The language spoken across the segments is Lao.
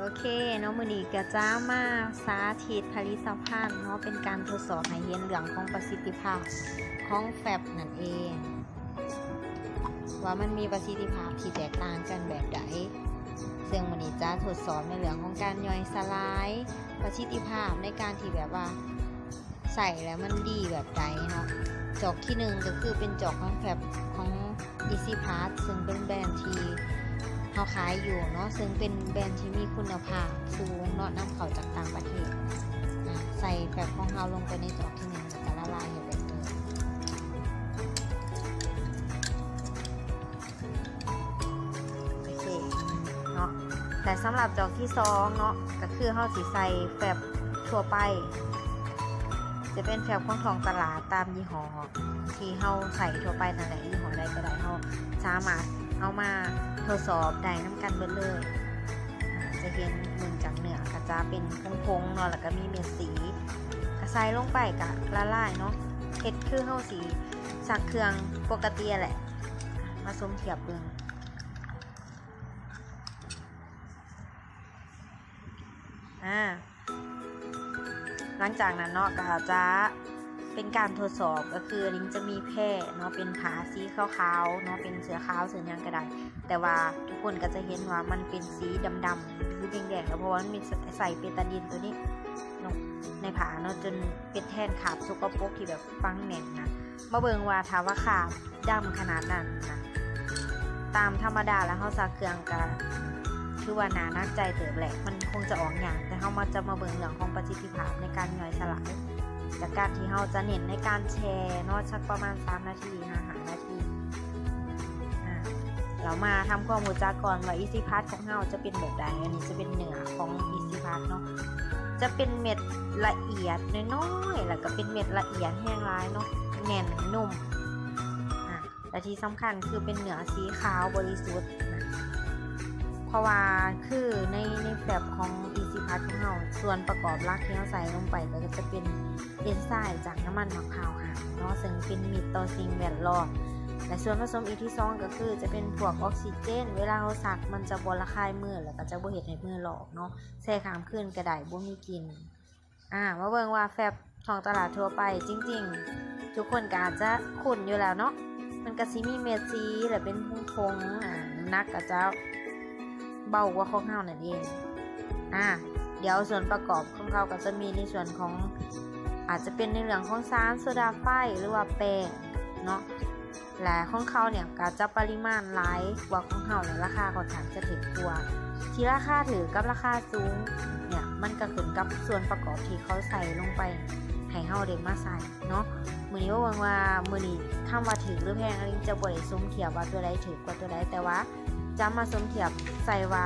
ໂອເຄເນາະ, ມື້ນີ້ກໍຈະມາສາທິດຜະລິດຕະພັນເນາະ, ເປັນການທົດສອບໃຫ້ເຫັນເລື່ອງຂອງປະສິດທິພາບຂອງແຟັບນັ້ນເອງ ວ່າມັນມີປະສິດທິພາບທີ່ແຕກຕ່າງກັນແບບໃດ. ເຊິ່ງມື້ນີ້ຈະທົດສອບໃນເລື່ອງຂອງການຍ່ອຍສະຫຼາຍ, ປະສິດທິພາບໃນການທີ່ແບບວ່າ ໃຊ້ແລ້ວມັນດີແບບໃດເນາະ. ຈອກທີໜຶ່ງກໍຄືເປັນຈອກຂອງແຟັບຂອງ Easy Pass ເຊິ່ງເປັນແບຣນທີ່ເຮົາຂາຍຢູ່ເນາະ, ເຊິ່ງເປັນແບຣນທີ່ມີຄຸນນະພາບສູງເນາະ, ນຳເຂົ້າຈາກຕ່າງປະເທດ. ອາ ໃສ່ແຟັບຂອງເຮົາລົງໄປໃນຈອກທີໜຶ່ງ ແລ້ວກໍລະລາຍໃຫ້ແບບນີ້. ໂອເຄເນາະ, ແລະ ສຳລັບຈອກທີສອງເນາະ ກໍຄືເຮົາຊິໃສ່ແຟັບທົ່ວໄປ, ຈະເປັນແຟັບຂອງທ້ອງຕະຫຼາດຕາມຍີ່ຫໍ້ທີ່ເຮົາໃຊ້ທົ່ວໄປນັ້ນແຫຼະ, ຍີ່ຫໍ້ໃດກໍໄດ້, ເຮົາສາມາດເອົາມາທົດສອບໄດ້ນຳກັນເບິດເລີຍ. ອາ ຈະເຫັນເບິ່ງຈາກເນື້ອກໍຈະເປັນຜົງໆເນາະ, ແລ້ວກໍມີເມັດສີ, ກໍໃສ່ລົງໄປກໍລະລາຍເນາະ, ເຮັດຄືເຮົາຊິ ຊັກເຄື່ອງປົກກະຕິແຫຼະ. ມາສົມທຽບເບິ່ງ. ອາ ຫຼັງຈາກນັ້ນເນາະ ກໍຈະເປັນການທົດສອບ, ກໍຄືລິງຈະມີແພເນາະ, ເປັນຜ້າສີຂາວໆເນາະ, ເປັນເສື້ອຂາວເສື້ອຫຍັງກໍໄດ້, ແຕ່ວ່າທຸກຄົນກໍຈະເຫັນວ່າມັນເປັນສີດຳໆ ຫຼື ແດງໆ ກໍເພາະວ່າມັນມີ ໃສ່ເບຕາດິນຕົວນີ້ລົງໃນຜ້າເນາະ, ຈົນເປັນແທນຄາບສົກກະປົກທີ່ແບບຝັງແໜ້ນນະ. ມາເບິ່ງວ່າຖ້າວ່າຄາບດຳຂະໜາດນັ້ນນະ, ຕາມທຳມະດາແລ້ວເຮົາຊັກເຄື່ອງກະຖືວ່າໜ້າໜັກໃຈເຕີບແຫຼະ, ມັນຄົງຈະອອກຍາກ, ແຕ່ເຮົາມາ ຈະມາເບິ່ງເລື່ອງຂອງປະສິດທິພາບໃນການຍ່ອຍສະຫຼາຍ ຈາກການທີ່ເຮົາຈະເນັ້ນໃນການແຊ່ເນາະ, ສັກປະມານສາມນາທີ ຫາ ຫ້ານາທີ. ອາ ເຮົາມາທຳຄວາມຮູ້ຈັກກ່ອນວ່າ Easy Pass ຂອງເຮົາຈະເປັນແບບໃດ. ອັນນີ້ຈະເປັນເນື້ອຂອງ Easy Pass ເນາະ, ຈະເປັນເມັດລະອຽດນ້ອຍໆ ແລ້ວກໍເປັນເມັດລະອຽດແຮງຫຼາຍເນາະ, ແໜ້ນນຸ້ມ. ອາ ແລະທີ່ສຳຄັນຄືເປັນເນື້ອສີຂາວບໍລິສຸດນະ, ເພາະວ່າຄືໃນ ໃນແຟັບຂອງ Easy Pass ຂອງເຮົາ, ສ່ວນປະກອບຫຼັກທີ່ເຮົາໃສ່ລົງໄປກໍຈະເປັນເອນໄຊມ໌ຈາກນ້ຳມັນໝາກພ້າວຫັ້ນເນາະ, ເຊິ່ງເປັນມິດຕໍ່ສິ່ງແວດລ້ອມ. ແລະສ່ວນປະສົມອີກທີສອງກໍຄືຈະເປັນພວກອອກຊີເຈນ, ເວລາເຮົາຊັກມັນຈະບໍ່ລະຄາຍມື ແລ້ວກໍຈະບໍ່ເຮັດໃຫ້ມືລອກເນາະ, ແຊ່ຂ້າມຄືນກໍໄດ້, ບໍ່ມີກິ່ນ. ອາ ມາເບິ່ງວ່າແຟັບທ້ອງຕະຫຼາດທົ່ວໄປ ຈິງໆ ທຸກຄົນກໍອາດຈະຄຸ້ນຢູ່ແລ້ວເນາະ, ມັນກໍຊິມີເມັດສີ ແລະເປັນຜົງໆ, ອາ ນ້ຳໜັກກໍຈະເບົາກວ່າຂອງເຮົານັ້ນເອງ. ອາ ດຽວສ່ວນປະກອບຂອງເຂົາກໍຈະມີໃນສ່ວນຂອງ ອາດຈະເປັນໃນເລື່ອງຂອງສານໂຊດາໄຟ ຫຼືວ່າແປ້ງເນາະ. ແລະຂອງເຂົາເນຍກໍຈະປະລິມານຫຼາຍກວ່າຂອງເຮົາ ແລະລາຄາຂ້ອນຂ້າງຈະຖືກກວ່າ. ທີ່ລາຄາຖືກກັບລາຄາສູງເນຍ ມັນກໍຂຶ້ນກັບສ່ວນປະກອບທີ່ເຂົາໃສ່ລົງໄປໃຫ້ເຮົາໄດ້ມາໃສ່ເນາະ. ມື້ນີ້ມາເບິ່ງວ່າ ມື້ນີ້ຄຳວ່າຖືກ ຫຼື ແພງ ອາລິງຈະບໍ່ໄດ້ສົມທຽບວ່າຕົວໃດຖືກກວ່າຕົວໃດ, ແຕ່ວ່າຈະມາສົມທຽບໃສ່ວ່າ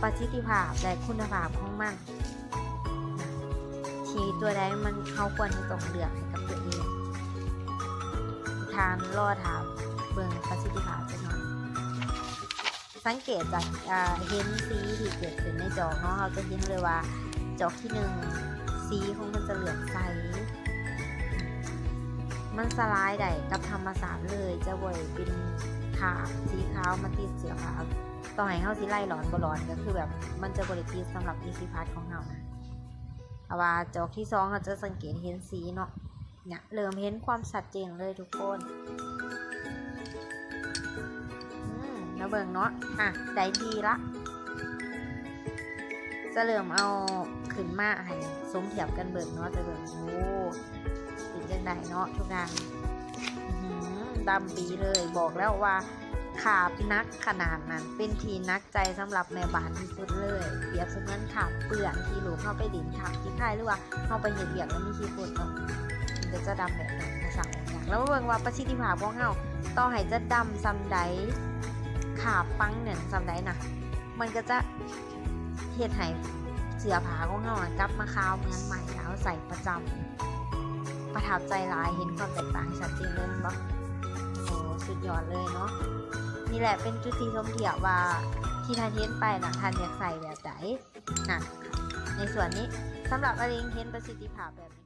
ປະສິດທິພາບ ແລະຄຸນນະພາບຂອງມັນ ທີ່ຕົວໃດມັນ ເຮົາຄວນທີ່ຕ້ອງເລືອກໃຫ້ກັບຕົວເອງ. ທ່ານລໍຖ້າເບິ່ງປະສິດທິພາບຈັກໜ່ອຍ. ສັງເກດຈາກ ອາ ເຫັນສີທີ່ເກີດຂຶ້ນໃນຈອກເນາະ, ເຮົາຈະເຫັນເລີຍວ່າຈອກທີໜຶ່ງ ສີຂອງມັນຈະເຫຼືອມໃສ, ມັນສະຫຼາຍໄດ້ກັບທຳມະຊາດເລີຍ, ຈະບໍ່ໄດ້ເປັນຄາບສີຂາວມາຕິດເສື້ອຜ້າ. ຕໍ່ໃຫ້ເຮົາຊິໄລ່ຫຼອນບໍ່ຫຼອນ ກໍຄືແບບມັນຈະບໍ່ໄດ້ຕິດສຳລັບ Easy Pass ຂອງເຮົານະ. ເພາະວ່າຈອກທີສອງເຮົາຈະສັງເກດເຫັນສີເນາະ, ເນຍ ເລີ່ມເຫັນຄວາມຊັດເຈນເລີຍທຸກຄົນ. ອືມ ມາເບິ່ງເນາະ, ອະ ໄດ້ທີ່ລະ, ຈະເລີ່ມເອົາຂຶ້ນມາໃຫ້ສົມທຽບກັນເບິ່ງເນາະ, ຈະເບິ່ງ ໂອ້ ເປັນຈັ່ງໃດເນາະທຸກທ່ານ. ອື ດຳປີເລີຍ, ບອກແລ້ວວ່າຄາບໜັກຂະໜາດນັ້ນ ເປັນທີ່ໜັກ ໃຈສຳລັບແມ່ບ້ານທີ່ສຸດເລີຍ. ປຽບສະເໝືອນຄາບເປື້ອນທີ່ລູກເຮົາໄປຫຼິ້ນ ຄາບຂີ້ຄາຍ ຫຼືວ່າເຮົາໄປເຮັດວຽກແລ້ວມີຂີ້ຝຸ່ນເນາະ, ມັນກໍຈະດຳແບບນັ້ນ, ກໍຊ່າງອອກຍາກ. ແລ້ວມາເບິ່ງວ່າປະສິດທິພາບຂອງເຮົາ ຕໍ່ໃຫ້ຈະດຳສ່ຳໃດ, ຄາບຝັງແໜ້ນສ່ຳໃດນະ, ມັນກໍຈະເຮັດໃຫ້ເສື້ອຜ້າຂອງເຮົາກັບມາຂາວເໝືອນໃໝ່ ແລ້ວເຮົາໃສ່ປະຈຳ. ປະທັບໃຈຫຼາຍ, ເຫັນຄວາມແຕກຕ່າງຊັດເຈນເລີຍແມ່ນບໍ່? ໂອ້ ສຸດຍອດເລີຍເນາະ. ນີ້ແຫຼະເປັນຈຸດທີ່ສົມທຽບວ່າ ທີ່ທ່ານເຫັນໄປນະ ທ່ານຢາກໃສ່ແບບໃດນະ. ໃນສ່ວນນີ້ ສຳລັບອາລິງເຫັນປະສິດທິພາບແບບນີ້